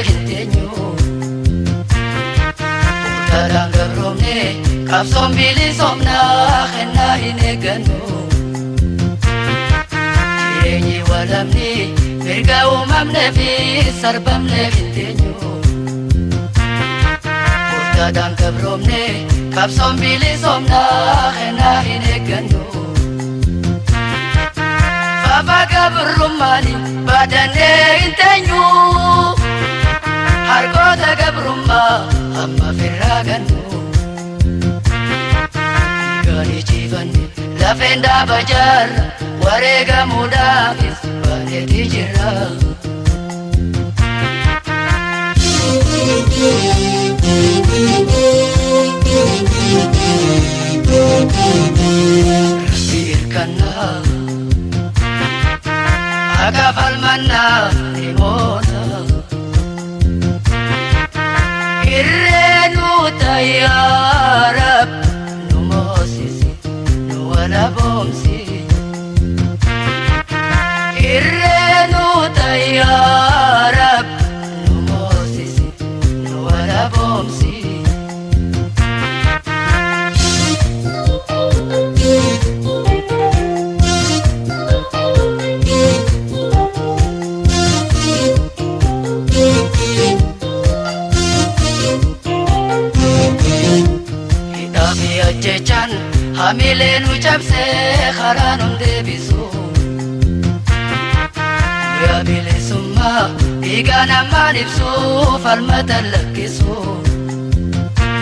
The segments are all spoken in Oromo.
hin teenyu. Murtaadhaan gabroomne qabsoon bilisoomnaa kennaa hin eeggannu. Jireenyi walamni mirga uumamnee fi sarbamnee hin teenyu. Murtaadhaan gabroomne qabsoon bilisoomnaa kennaa hin eeggannu. Fafa gabrummaani baadannee hin teenyu. Harkoota gabrummaa amma firraa gannu. Dhiigaan ijifanne lafeen dhaaba jaarra wareegamuudhaafis baaneeti jirra. Rabbi irkannaa akka falmannaa ni moona. Irree nu yaa Rab nu moosisi nu walaboomsi. Irree nu yaa Rab nu moosisi nu walaboomsi. Hidhaa fi ajjechaan hamilee nu cabsee karaa nun deebisu. Guyyaa bilisummaa dhiigaa namaan ibsu falmata lakkisu.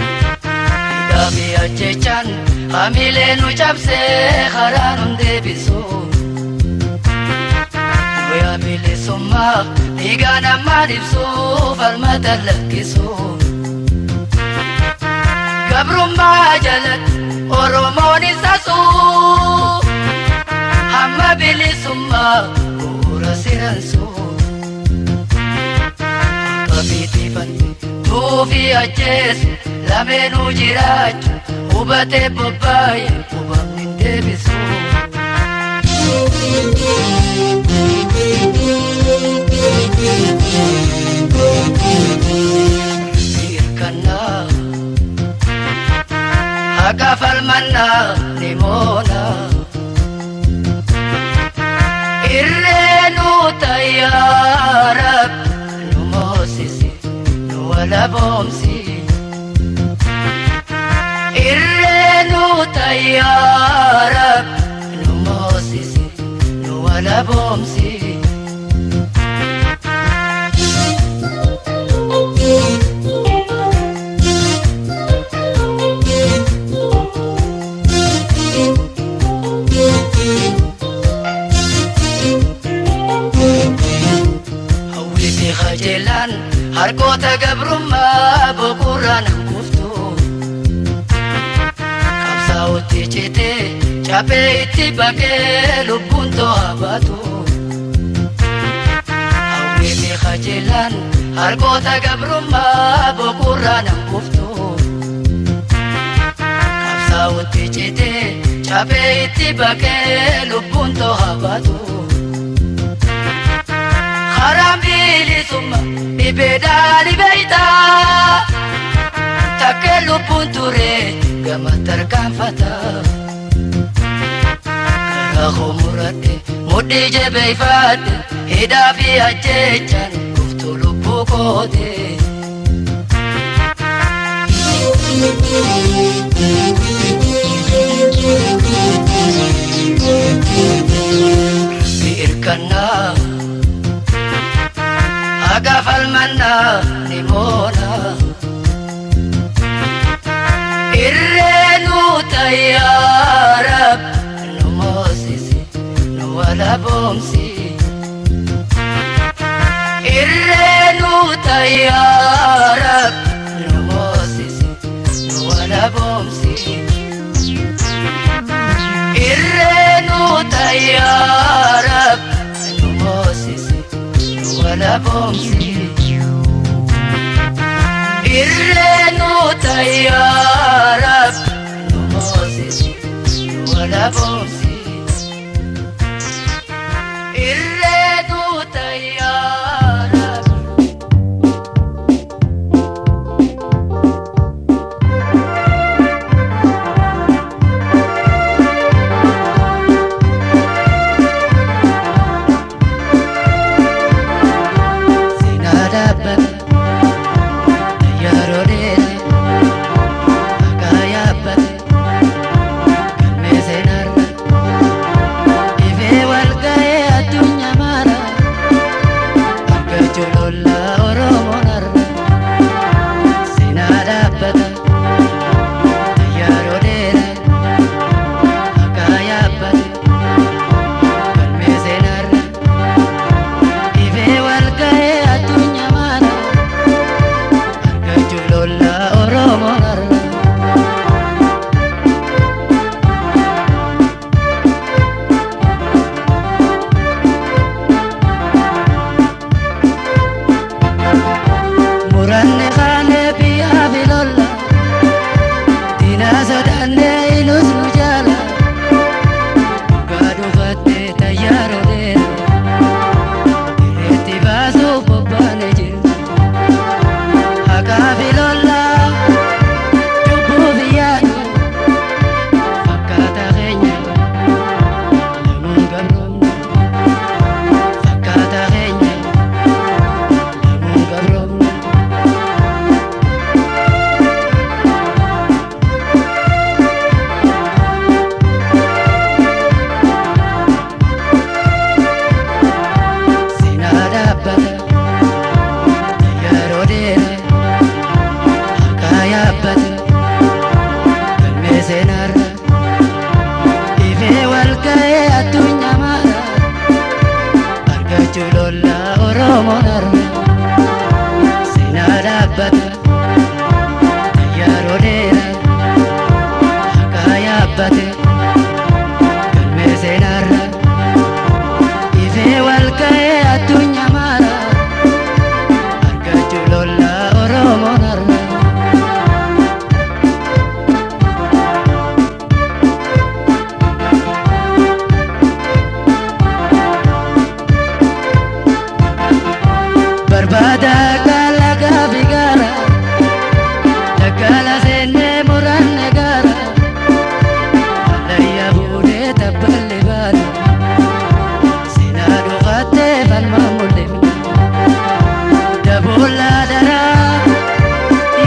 Hidhaa fi ajjechaan hamilee nu cabsee karaa nun deebisu. Guyyaa bilisummaa dhiigaa namaan ibsu falmata lakkisu. Gabrummaa jalatti Oromoon isa suu hamma bilisummaa bu'uura siransu. Akka fiitifanne tuufii ajjeesu lameenuu jiraachu hubatee bobbaaye hubamni hin deebisu. Rabbi irkannaa haqa falmannaa ni moona. Irree nu yaa Rab nu moosisi nu walaboomsi. Irree nu yaa Rab nu moosisi nu walaboomsi. Hawwii fi qajeelaan harkoota gabrummaa boqorraan kuftu. Qabsaa'otti citee caphee itti baqee lubbuun to'a baatu. Hawwii fi qajeelaan harkoota gabrummaa boqorraan kuftu. Qabsaa'otti citee caphee itti baqee lubbuun to'a baatu. Karaan bilisummaa dhibeedhaan dhibeeytaa takkee lubbuun ture gama tarkaanfata. Karaa koo muradhe mudhii jabeeffadhe hidhaa fi ajjechaan dhuftu lubbuu koote. Rabbi irkannaa haqa falmannaa ni moona. Irree nu yaa Rab nu moosisi nu walaboomsi. Irree nu yaa Rab nu moosisi nu walaboomsi. Irree nu yaa Rab nu moosisi nu walaboomsi. Irree nu yaa Rab nu moosisi nu walaboomsi. Irree nu yaa Rab. Dhaabbata yeroo dheeraa haqaa yaabbate galmee seenaarra ifee wal ga'ee addunyaa maara argachuu lollaa Oromoon har'a. Barbaada kalagaa fi gaara daggaala seennee muranne gaara hallayyaa fuudhee tabballi baana seenaa dhufattee falmaa mul'ifna daboollaa daraa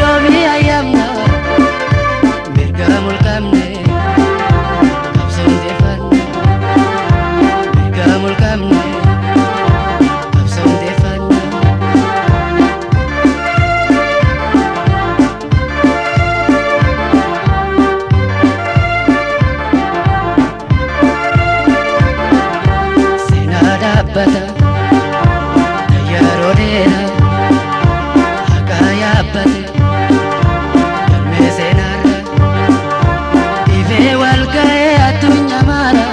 yoomii ayyamna mirga mulqamne qabsoon deeffanna mirga mulqamne qabsoon deeffanna. Seenaa dhaabbata yeroo dheeraa haqaa yaabbate galmee seenaarra ifee wal ga'ee addunyaa maara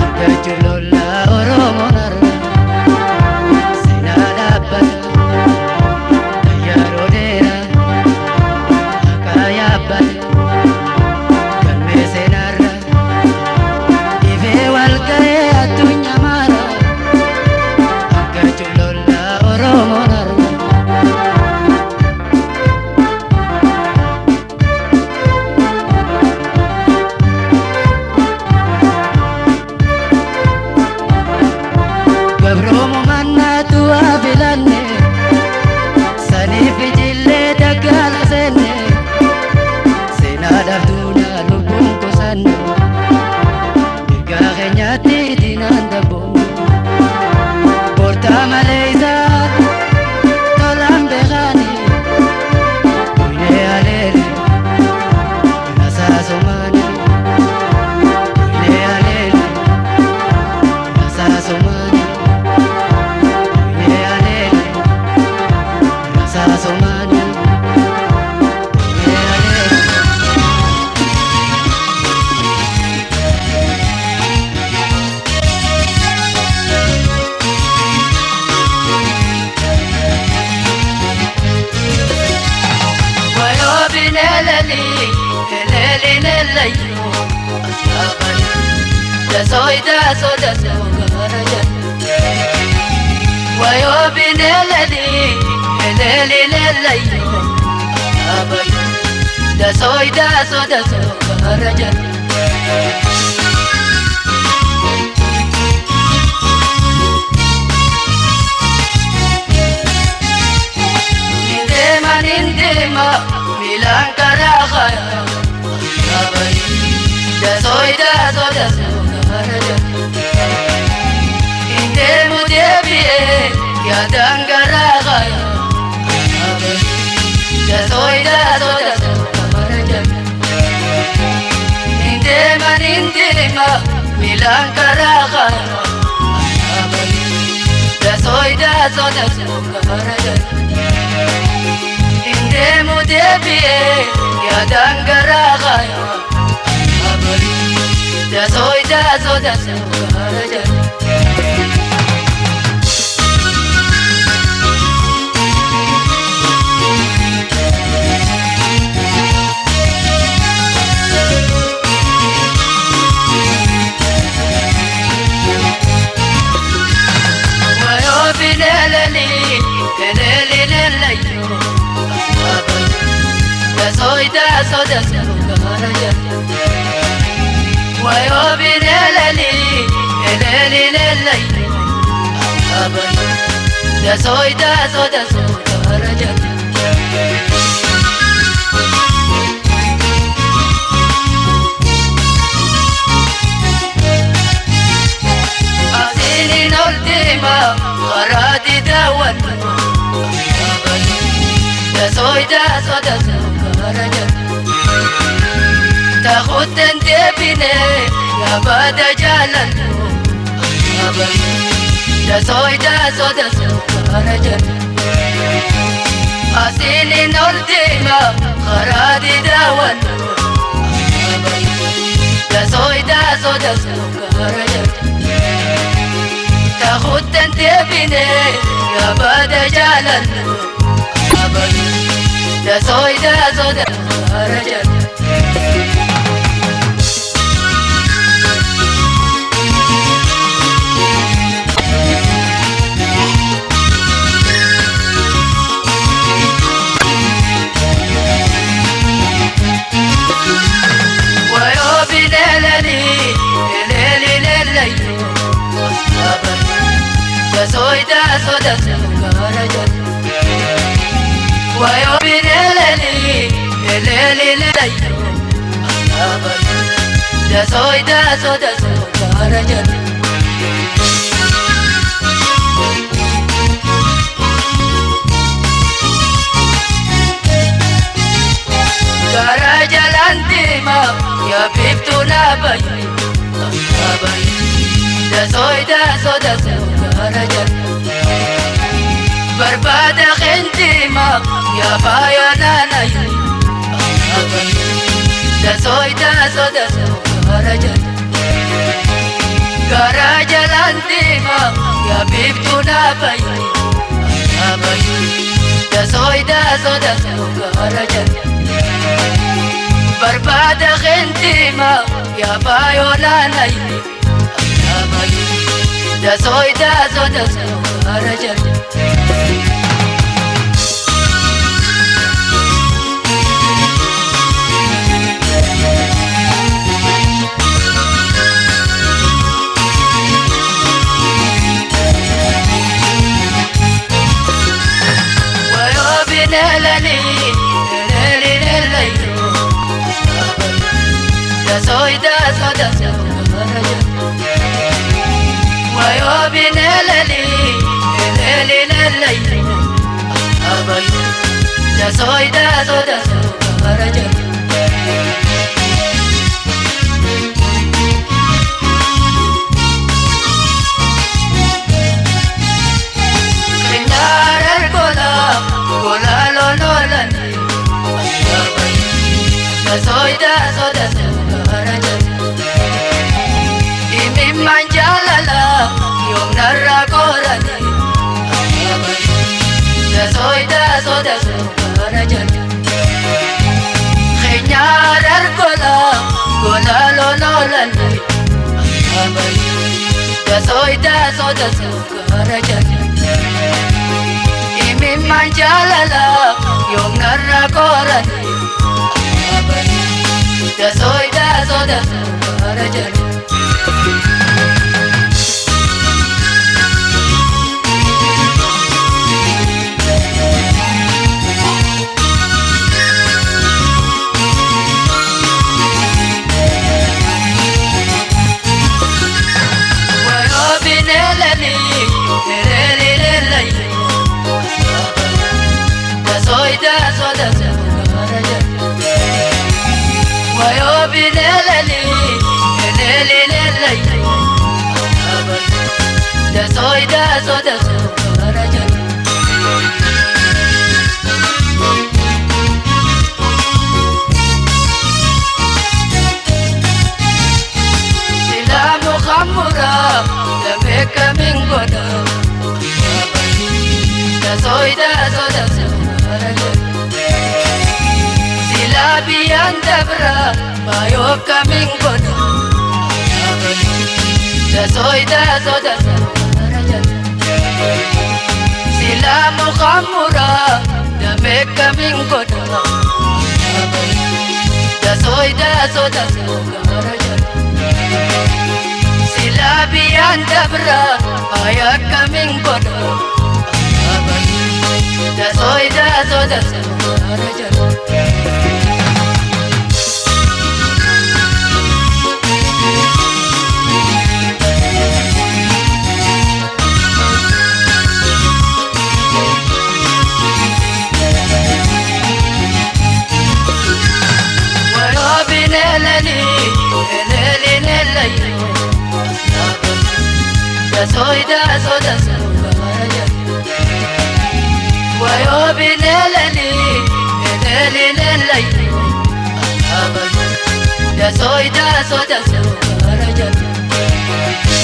argachuu lollaa Oromoon har'a. Seenaa dhaabbata yeroo dheeraa haqaa yaabbate galmee seenaarra ifee wal ga'ee addunyaa maara argachuu lollaa Oromoon har'a. Gabroomu mannaatu haa filanne saniif ijillee daggaala seenne seenaadhaaf duunaa lubbuun kusanne mirgaa keenyaatti diinaan dabboonne bortaa malee isaa tolaan beekaani kuynee aleele rasaasomaani kuynee aleele rasaasomaani. Kuynee aleele rasaasomaani kuynee aleele. Dasoy daso daso garajan. Nindema nindema milan karaa kaya Dasoy daso daso garajan. Indemu deebi'ee yaadaan garaa kaya Dasoy daso daso garajan. Nindema nindema milan karaa kaya Dasoy daso daso garajan. Indemu deebi'ee yaadaan garaa kaya Dasoy daso daso garajan. Dasoy daso daso garajan. Dasoy daso daso garajan. Asiin ol deema karaa daawwannu. Dasoy daso daso garajan. Tahutten deebine yaabada jaalallu. Dasoy daso daso garajan. deema karaa diidaawwan Dasoo dasoo dasoo gaara jala Tahuutan deebinee yaabada jaalallu Dasoo dasoo dasoo gaara jala. Barbaada qinxima yaa faaya naanayi Dasoo dasoo dasoo gaara jala Gaara jalaan deema yaa biiftuu naabayi Dasoo dasoo dasoo gaara jala Barbaada qinxima yaa faaya naanayi Dasoo dasoo dasoo gaara jala. Leeli leellayyoo alaabayyoo dasoo dasoo dasoo gara jala.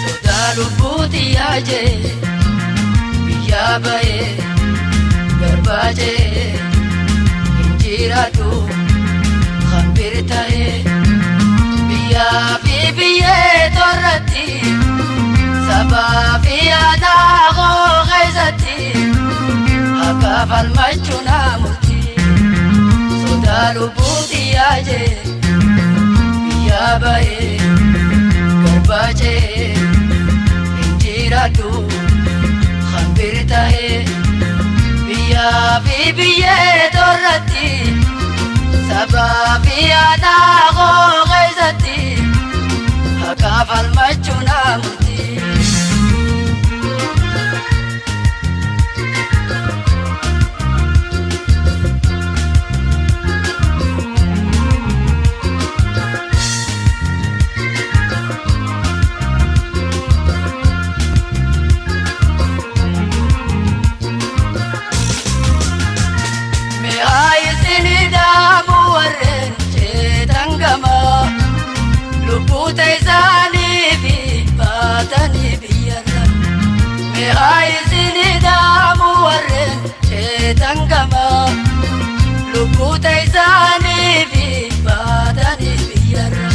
Sodaa lubbuuti yaajee biyyaa bahee garbaajee injiraatu hambir ta'ee biyyaa fi biyyee torratti sabaa fi aadaa koo keessatti akka falmachuu naa murtii. Sodaa lubbuuti yaajee biyyaa bahee garbaajee injiraatu hambir ta'ee biyyaa fi biyyee torratti sabaa fi aadaa koo keessatti akka falmachuu naa murtii. Mi'aa isin daamu warreen ceetan gamaa lubbuuta isaanii fi baatanii biyyarra. Mi'aa isin daamu warreen ceetan gamaa lubbuuta isaanii fi baatanii biyyarra.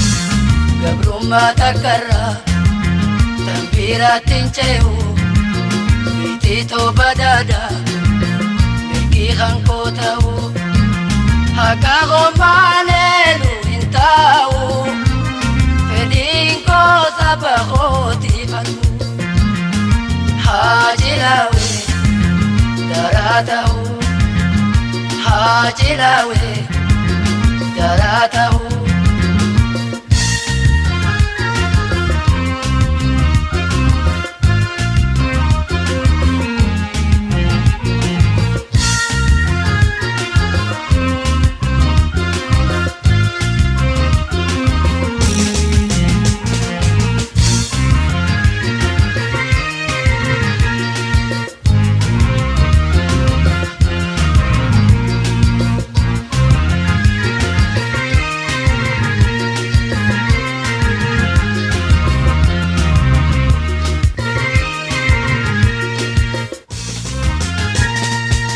Gabrummaa takkarraa tan biraatti hin ce'u biitii tooba daadaa. Mirgi kan koo ta'u haqa koomaaneelu hin taa'u fedhiin koo saba kootii falmu haa jilaawe daraa ta'u haa jilaawe daraa ta'u.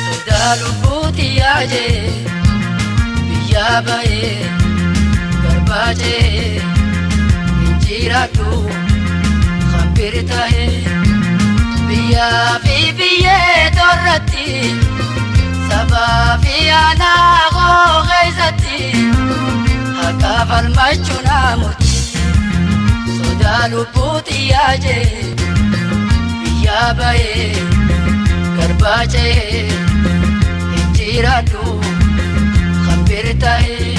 Sodaa lubbuuti yaajee biyyaa bahee garbaajee injiraadhu hambir ta'ee biyyaa fi biyyee torratti sabaa fi aanaa koo keessatti haqa falmachuu naa murtii. Sodaa lubbuuti yaajee biyyaa bahee garbaajee injiraadhu hambir ta'ee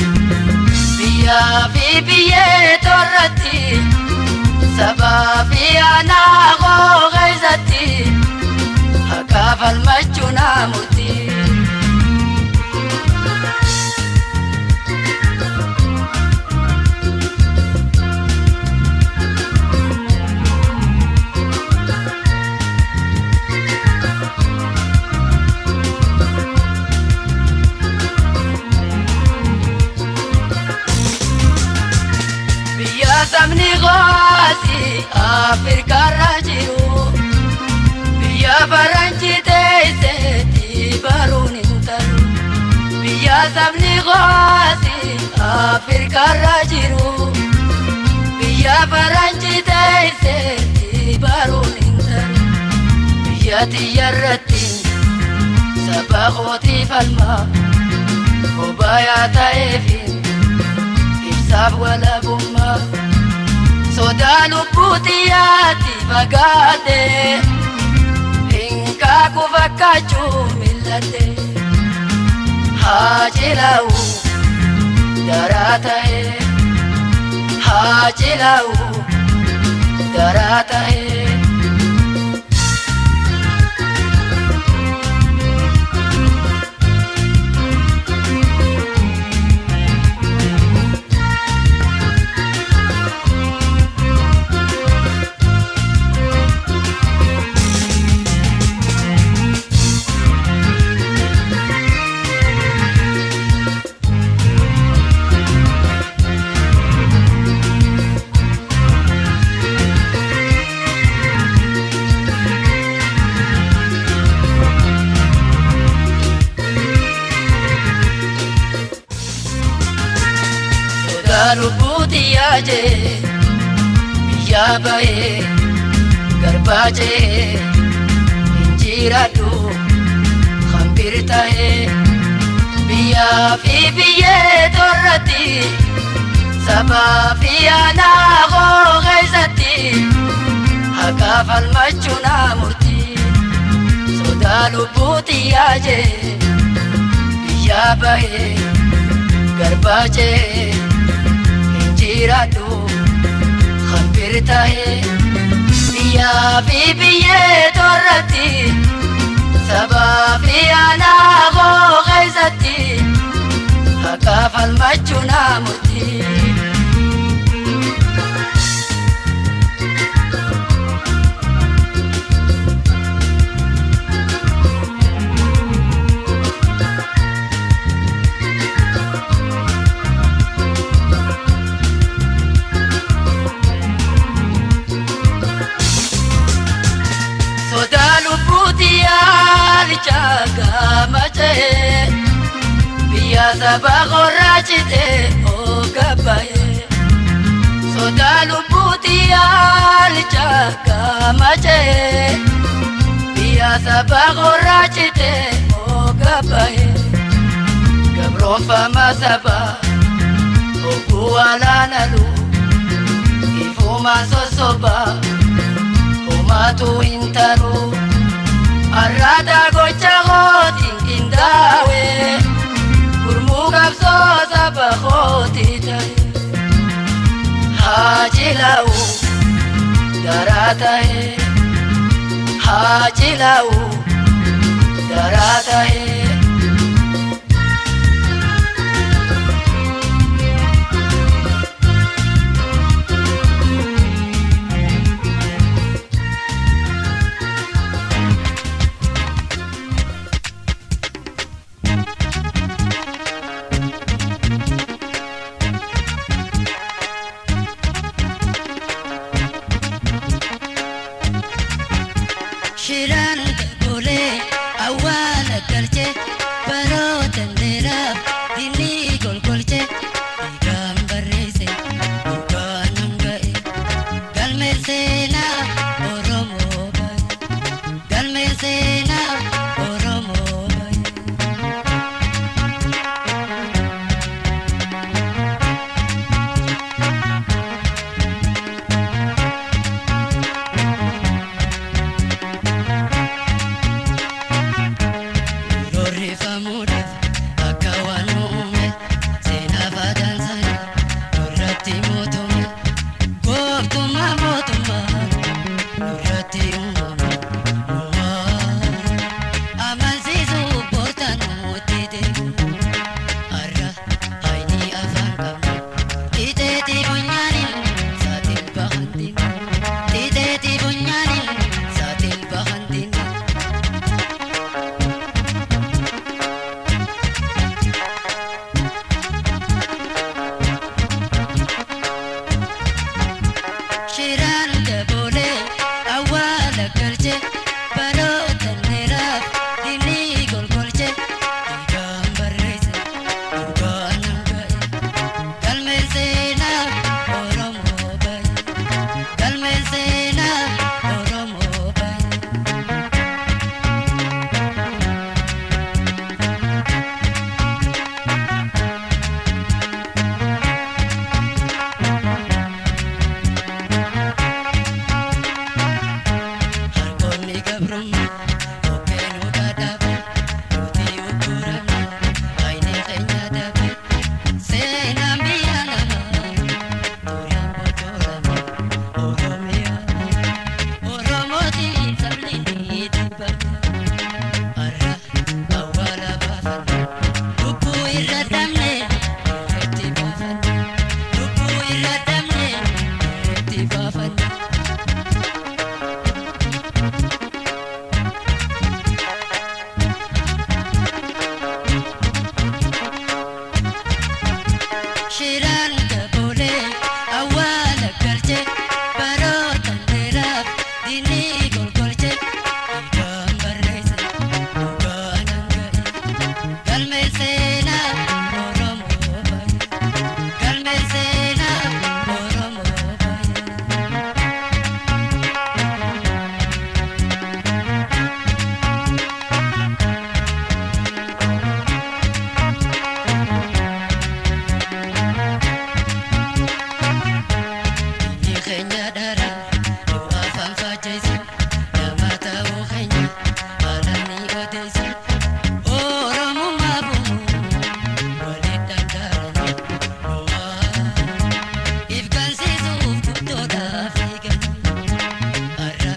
biyyaa fi biyyee torratti sabaa fi aanaa koo keessatti haqa falmachuu naa murtii. Biyya sabni gooti Afrikaarra jiru biyya faranjii teesseetti baruun hin talu. Biyya sabni gooti Afrikaarra jiru biyya faranjii teesseetti baruun hin talu. Biyya tiyyarratti saba kootii falma obayaa ta'eefi ibsaaf walabummaa sodaa lubbuu xiyyaatti fagaate hinkaaku fakkaachuu milladhe haa cilaa'u daraa ta'e haa cilaa'u daraa ta'e. Sodaa lubbuu xiyyaa jee biyyaa bahee garbaa jee injiraadhu hambir ta'ee biyyaa fi biyyee torratti sabaa fi aanaa koo keessatti haqaa falmachuu naa murtii sodaa lubbuu xiyyaa jee biyyaa bahee garbaa jee injiraadhu hambir ta'ee biyyaa fi biyyee torratti sabaa fi aanaa koo keessatti haqaa falmachuu naa murtii. Sodaa lubbuu xiyyaalicha gaamachee biyya saba qorraachitee oogabbaye. Sodaa lubbuu xiyyaalicha gaamachee biyya saba qorraachitee oogabbaye. Gabroonfama saba oguu alaanalu ifuma sossoba. Homatu hintaru arrata gocha kootiin qindaa'e gurmuu qabsoo saba kootii ta'e haa cilaa'u daraa ta'e haa cilaa'u daraa ta'e. Shiraan golee awwaala galchee baroota dheeraaf diinni golgolchee dhiigaan barreesse dhugaan hanga'e galmeen seenaa Oromoo bahe galmeen seenaa Oromoo bahe. Rorrifamuudhaaf akka waan uume Golgolche dhiigaan barreesse dhugaan hanga'e. Galmeen seenaa Oromoo baay'ee. Galmeen seenaa Oromoo baay'ee. Inni keenya dara nu afaan facheessu nama ta'uu keenya haala ni odeessu. Oromummaa bu'u waliin dhangala'u bu'aa. Ifkaansiisuuf guddoodhaaf eegalu har'a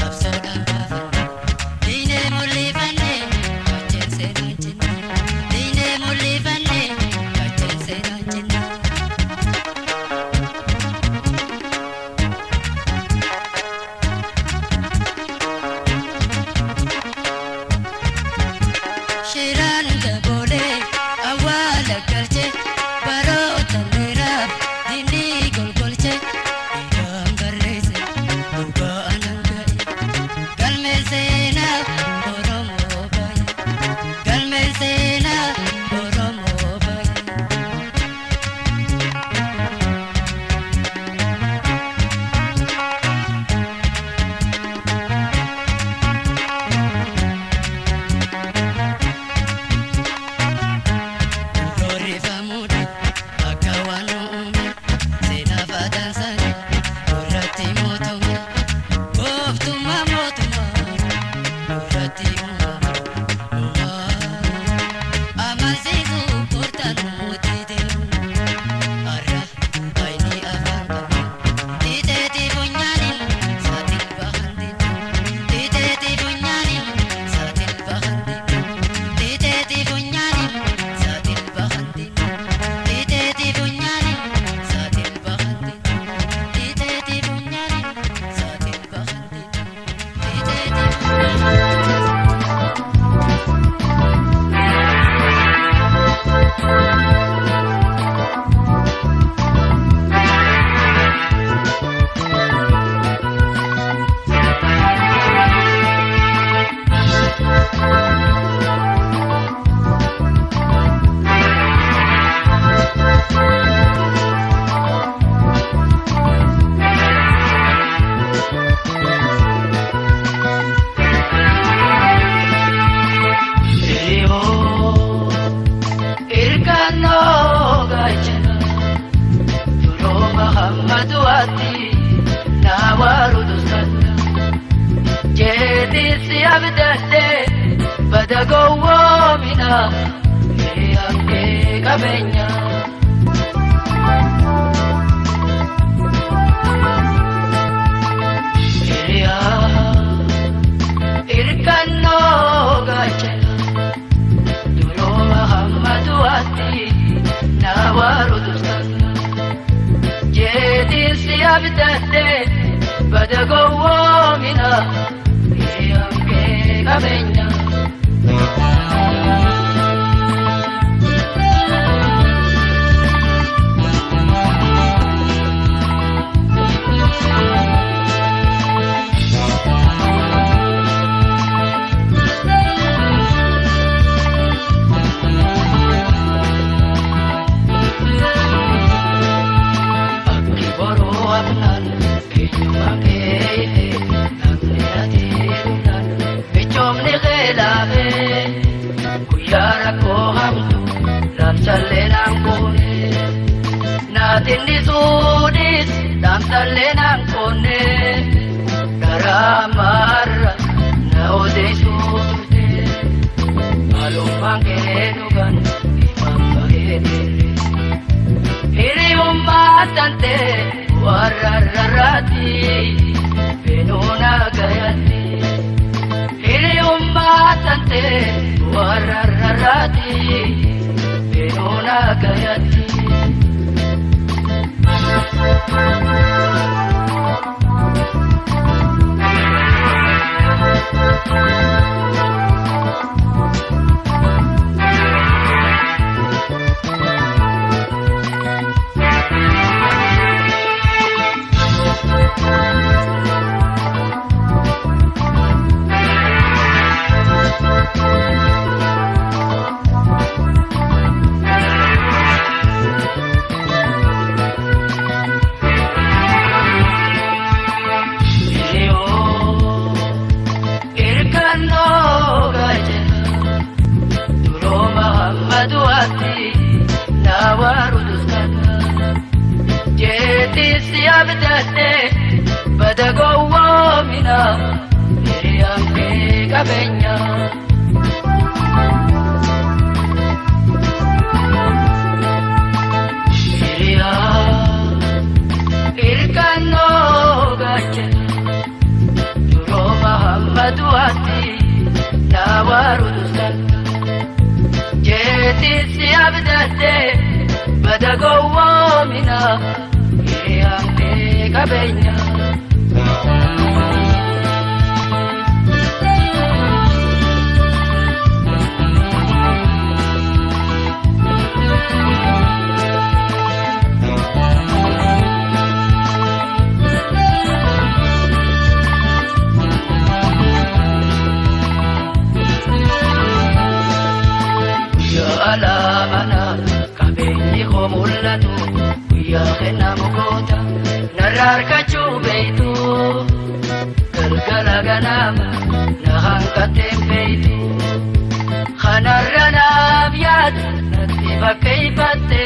qabsoodhaan baafanne. Diinee mul'ifanne kacheen seenaan cinna. Diinee mul'ifanne kacheen seenaan cinna. Shiraan daboolee awwaala galchee baroota dheeraaf diinni golgolchee dhiigaan barreesse dhugaan hanga'e. Galmeen seenaa Oromoo baay'ee. Galmeen seenaa Oromoo baay'ee. Rorrifamuudha akka waan nu uume seenaa fatansaanii nurratti mootume gooftummaa mootummaa nurratti uumame amansiisuu koortaan mootii deemu har'a ayinii afaan qabna xiixeetii funyaaniin saatiin bahan dinna xiixeetii funyaaniin saatiin bahan dinna xiixeetii funyaaniin saatiin bahan dinna xiixeetii funyaaniin saatiin bahan dinna xiixeetii funyaaniin saatiin bahan dinna xiixeetii funyaaniin. Hiriyoo irkaannoo gaachana duroo Muhammadu ati naawaaru dusanna jeetisi abdadde bada gowwoomina hiriyaan kee qabeenya. Hiriyaa irkaannoo gaachana. Duroo Muhammadu ati nawaaru dusanna jeetisi abdadde bada gowwoomina hiriyaan kee qabeenya. Akki boroo hafnaan eenyummaan kee ife namni ati dhumnaan michoomni kee laafee guyyaa rakkoo hamtu dhaamsallee naan koone naatinni suudhis dhaamsallee naan koone garaa maarra na odeessuu turte maalummaan kee dhugaan himaan bahee deere. Hiriyummaa tante warra rarraati beenuuna gayatti. Hiriyummaa tante warra rarraati beenuuna gayatti. gowwoomina hiriyaan kee qabeenya. Hiriyaa irkannoo gaachana duroo Muhammadu ati naawaru dursanta jeetii si abdatte bada gowwoomina hiriyaan kee qabeenya. Guyyaa alaamana qabeenyi koo mul'atu guyyaa kennamu goota narra harkachuu beeytu galgala ganama na hanqatteen beeytu kanarra naaf yaadu natti bakkeeyfatte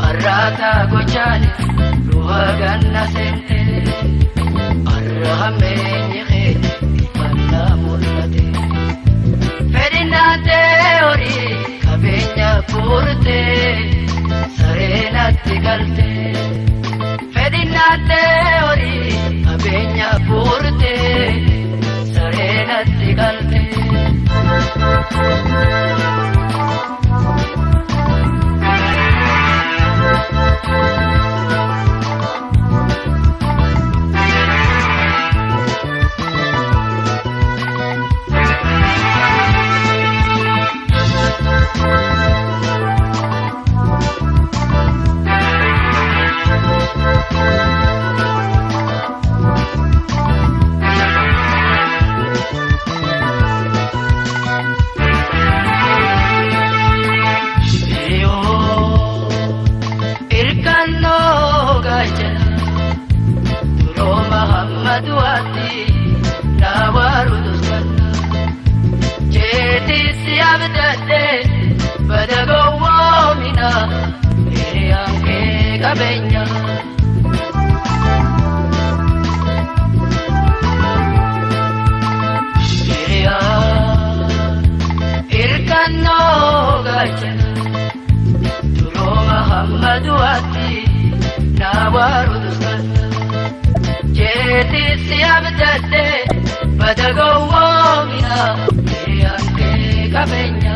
arraataa gochaanis du'a ganna seente arra hammeenyi kee ifannaa mul'ate. Fedhinnaatee horii qabeenya guurtee sareenatti galtee. Fedhinnaatee horii qabeenya guurtee sareenatti galtee. Hiriyoo irkannoo gaachana duroo Muhammadu ati naawaru dursanta jeetii si abdatte bada gowwoomina hiriyaan kee qabeenya. Hiriyaa irkannoo gaachana duroo Muhammadu ati naawaru dursanta jeetii si abdatte bada gowwoomina hiriyaan kee qabeenya.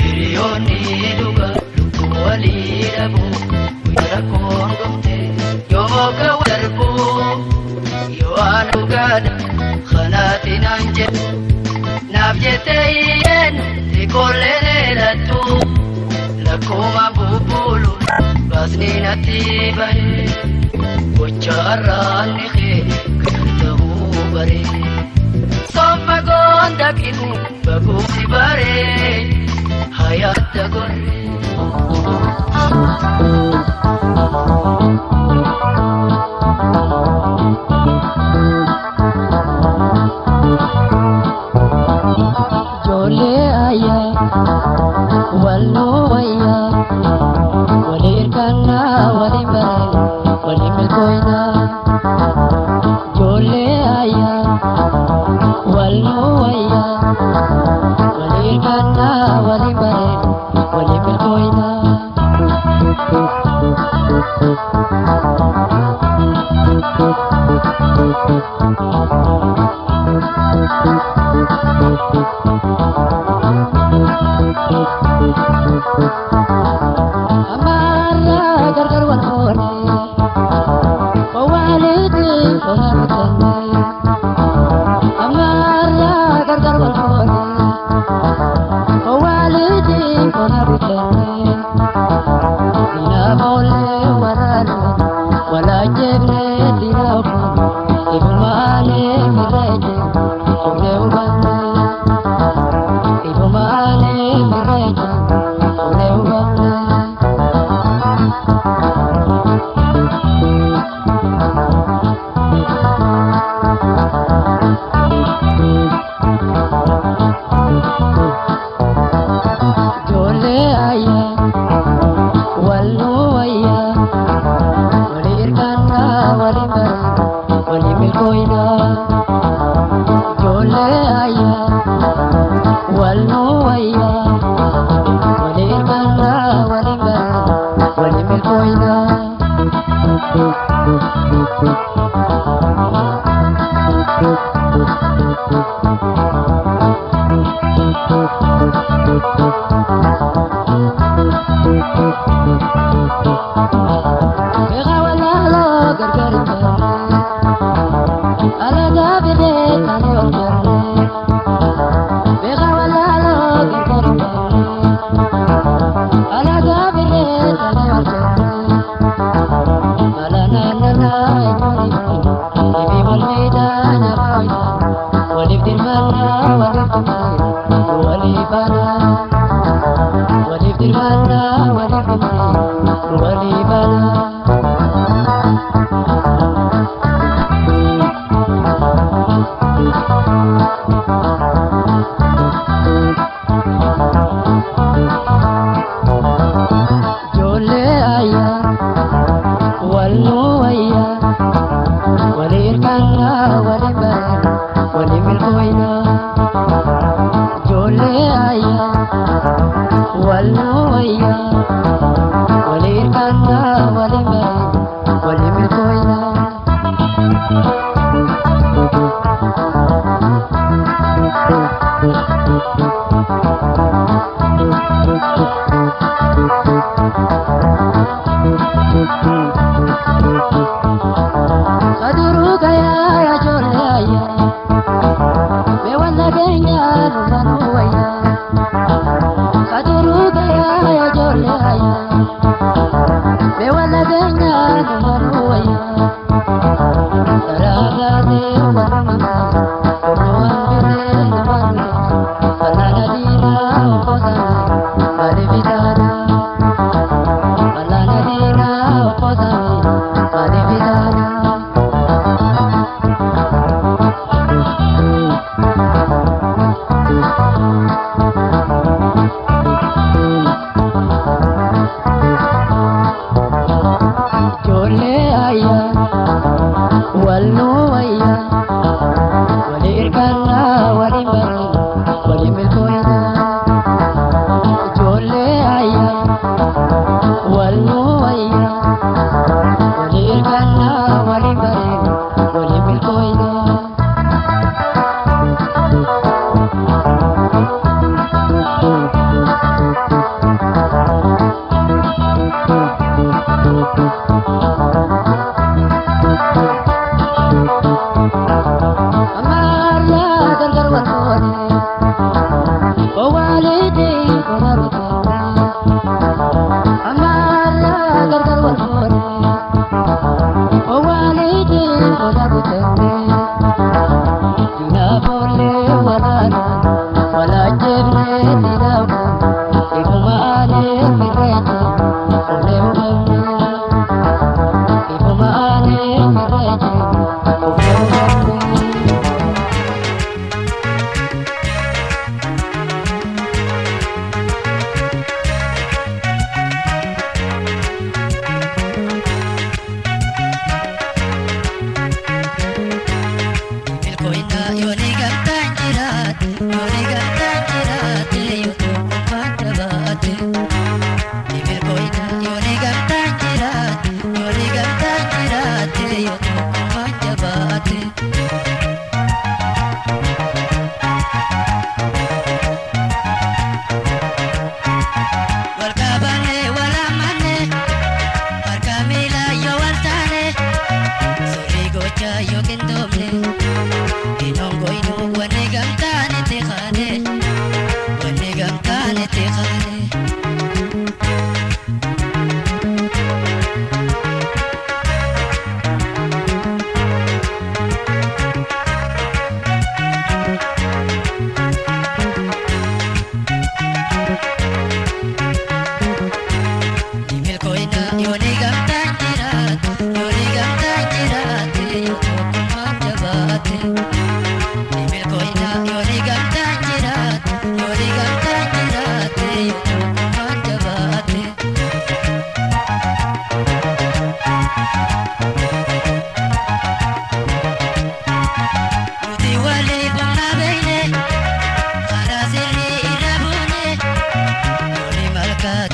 Hiriyoonni dhuga lubbuu walii dhabu guyyaa rakkoon dhufte yoo moga darbu yoo aan dhugaadha kanaati naan jedhu naaf jettee iyyeen xiqqoollee leelattu lakkuma bubbuulu baasni natti bahe gocha arraanni kee kan ta'uu bare. Somma gondakin baguusi bare hayatta gorre. Ijoollee ayyaa walloo wayyaa walii hirkannaa walii baree walii milkooynaa. Ijoollee ayyaa walloo wayyaa walii hirkannaa walii baree walii milkooynaa. Amaara gargar wal hoone walitti horatame. Amaara gargar wal hoone walitti horatame. Dina boole waraane walaajjebne dina ofuun ibulmaane mirreeje.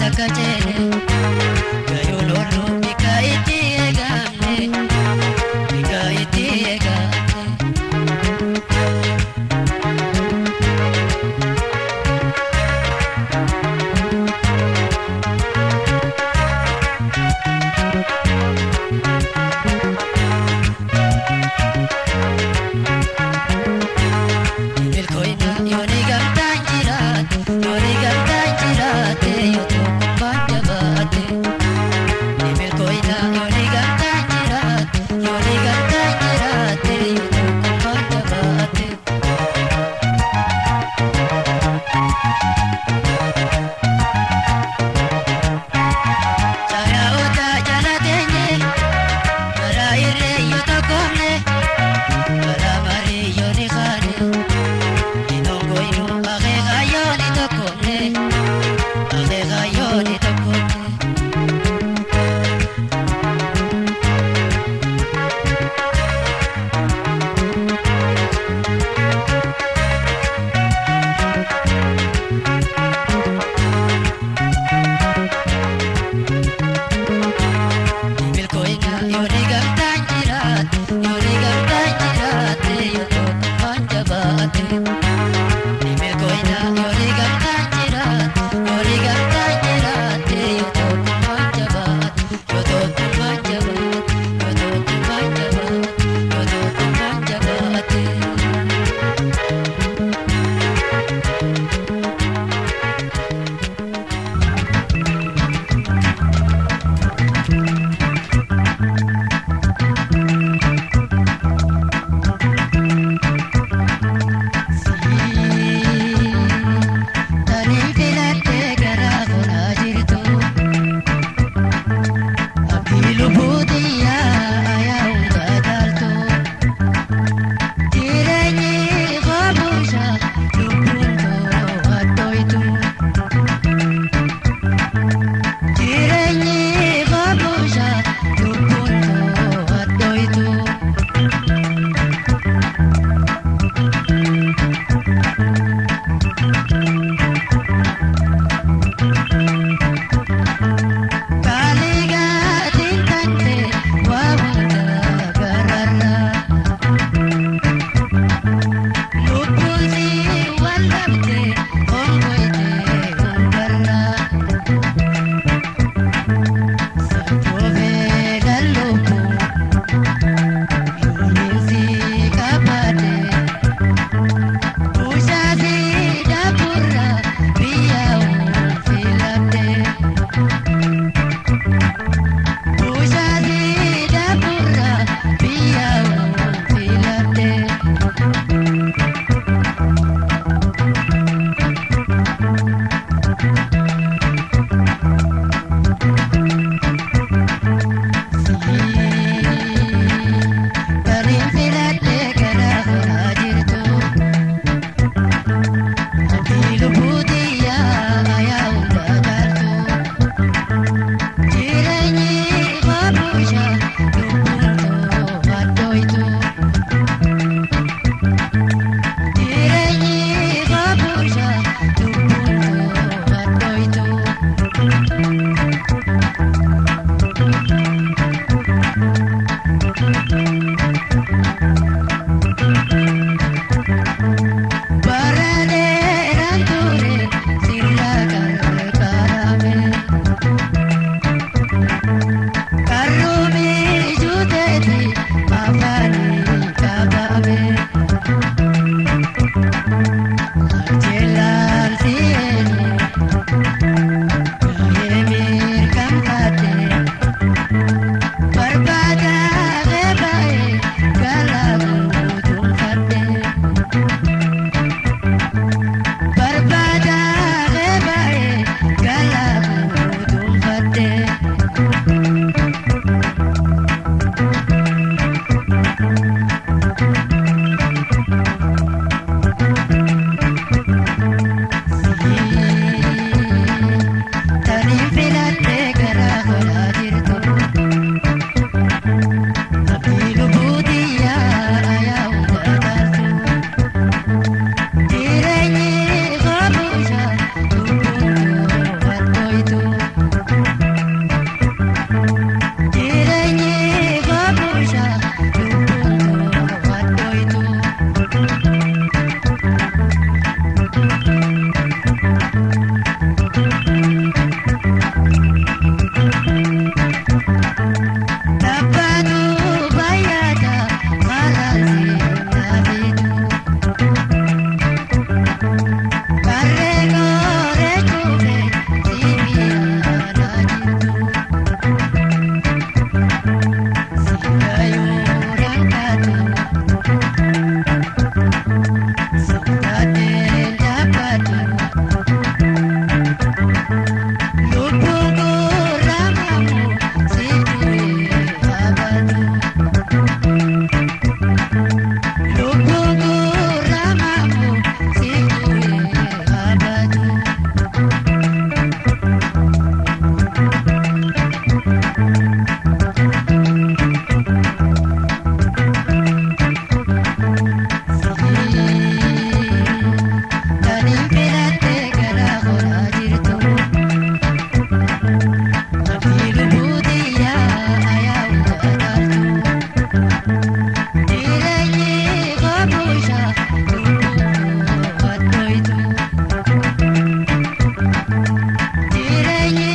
Takka jeene gayuun ooluu bika itti eegamne. Jireenyi koo lubbuun addooytu. Jireenyi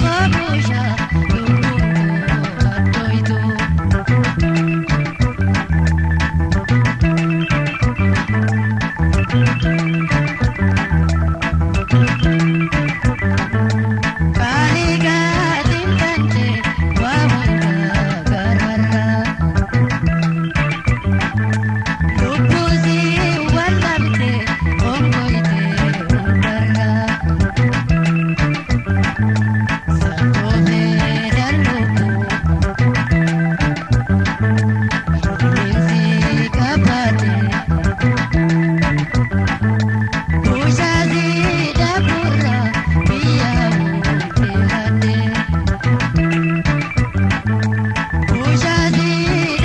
koo lubbuun addooytu. Kaani gaatiin tante waa hunda gararraa. Lubbuusi wallamte ongoyte hundarraa. Sangoofee dalluuku rifeensi qabate. Bushaasi dakurra biyya hundeeffate. Bushaasi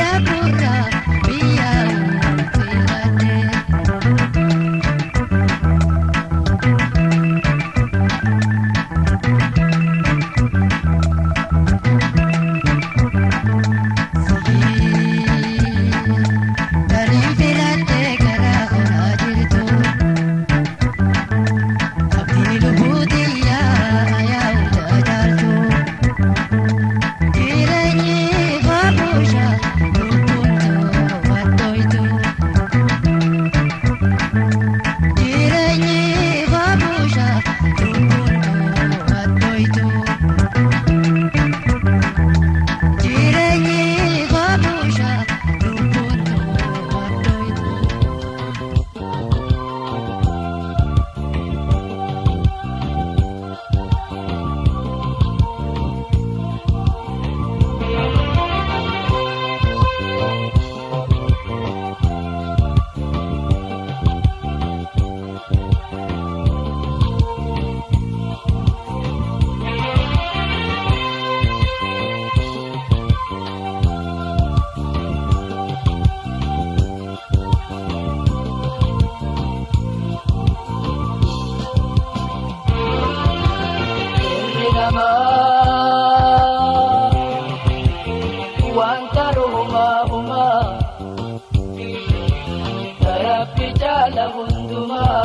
dakurra biyya hundeeffate. Tani filattee karaa onaa jirtu. Abdiin lubbuuti yaa hundaa jaaltu. Jireenyi koo lubbuun addooytu. Jireenyi koo lubbuun addooytu. Jireenyi koo lubbuun addooytu. Ilmi namaa wanta ruhumaa humaa Rabbi jaala hundumaa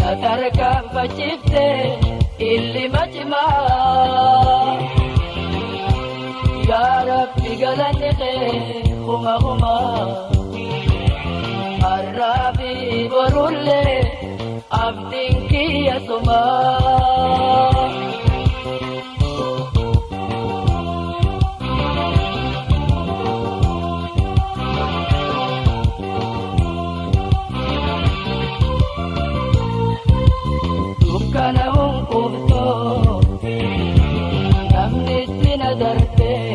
na tarkaanfachiifte illima cimaa Yaa Rabbi galanni kee huma humaa Har'aa fi borullee abdiin kiyya sumaa. Dukkana hunkuftoo namni itti na darbee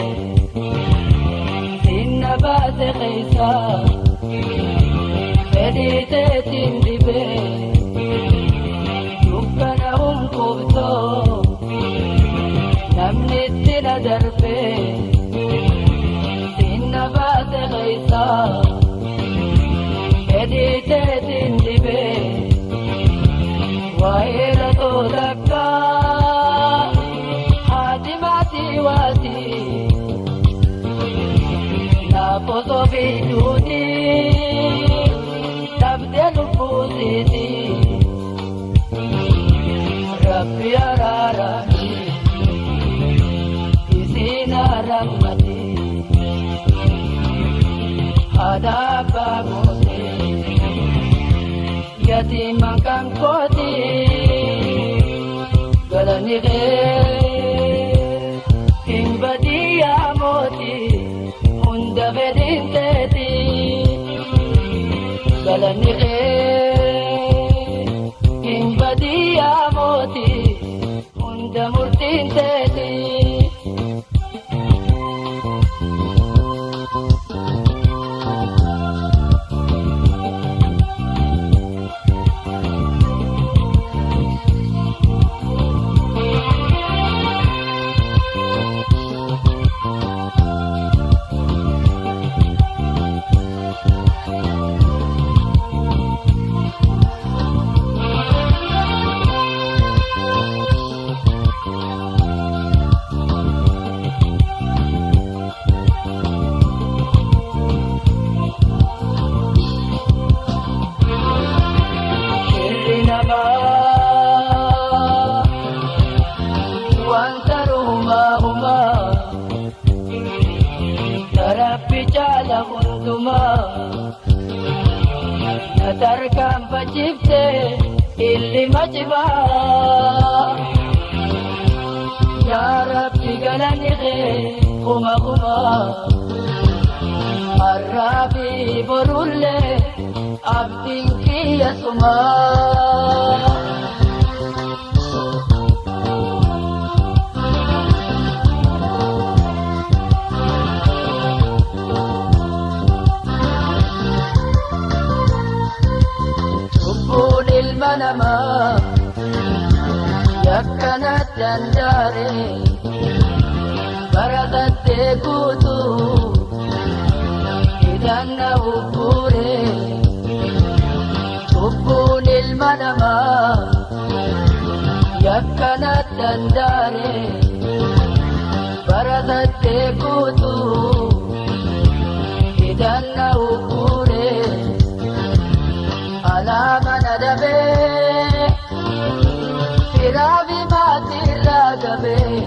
sinna baase keessa fedhii teetiin dhibee dukkana hunkuftoo namni itti na darbee sinna baase keessa fedhii teetiin dhibee. Waa'ee toodakkaa haati maatii waatii lafa osoo fiduutii dhabdee lubbuusiitii rabbi araarami isiin arammati haadha abbaa gootee. Yatiiman kan kooti galanni kee hin badii mooti hunda fedhiin teeti galanni kee hin badii mooti hunda murtiin teeti. Rabbi caala hundumaa na tarkaanfachiifte ilma cimaa. Yaa Rabbi galanni kee kuma kuma har'aa fi borullee abdiin kiyya sumaa. Cubbuun ilma namaa yakkana dandaare baratattee guutuu hidhanna ubbuure. Cubbuun ilma namaa yakkana dandaare baratattee guutuu hidhanna ubbuure. Alaama na dabee firaafi maatirraa gabee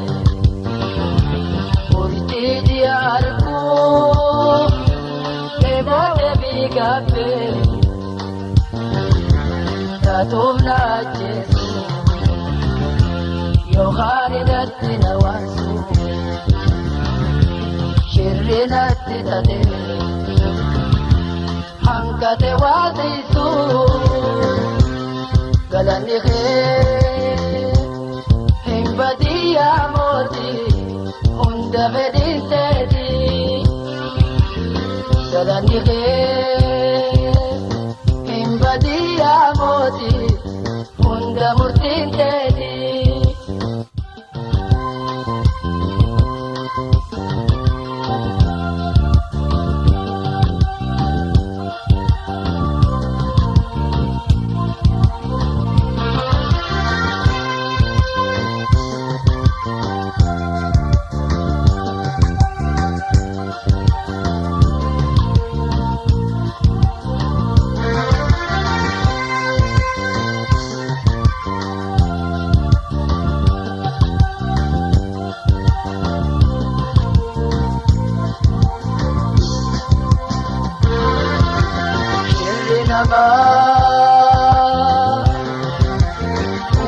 murtii ji'a arguu deemoota biigabbee taatuuf na ajjeesu yookaan hidhatti na waansu shirri natti tatee. Hankate waasisu galanni kee hin badiyyaa mootii hunda fedhiin teetii galanni kee hin badiyyaa mootii hunda murtiin teetii. Shirri namaa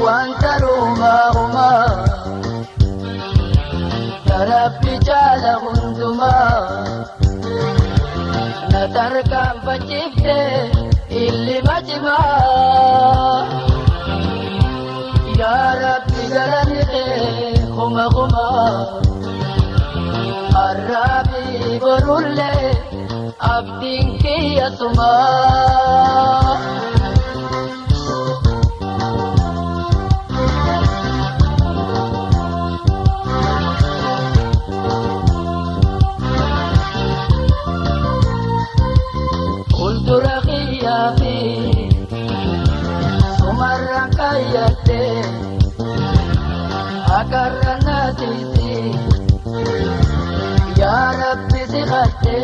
wanta ruumaa uumaa Rabbi jaala hundumaa na tarkaanfachiifte ilma cimaa. Yaa Rabbi galanni kee kuma kuma har'aa fi borullee abdiin kiyya sumaa. Fuuldura kiyyaa fi sumarraan kaayyadde akarra naatiisi yaa Rabbi si kadhe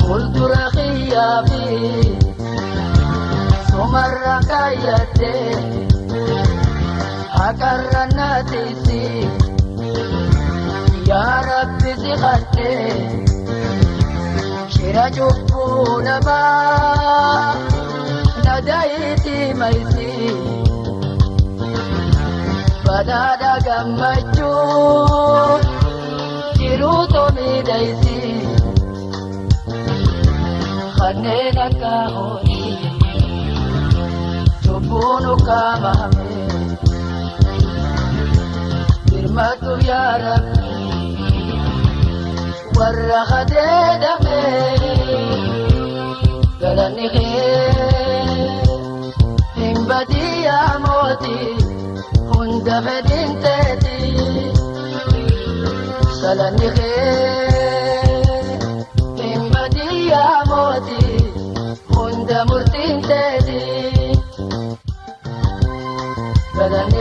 fuuldura kiyyaa fi sumarraan kaayyadde akarra naatiisi yaa Rabbi si kadhe. Shira cubbuu namaa na da'iitii maysii badhaadha gammachuu jiruutu miidhaysii kanneen akka horii cubbuun ukkaamame birmadhu yaa Rabbi warra kadeedame galanni kee hin badiyyaa mootii hunda fedhiin teetii galanni kee hin badiyyaa mootii hunda murtiin teetii galanni.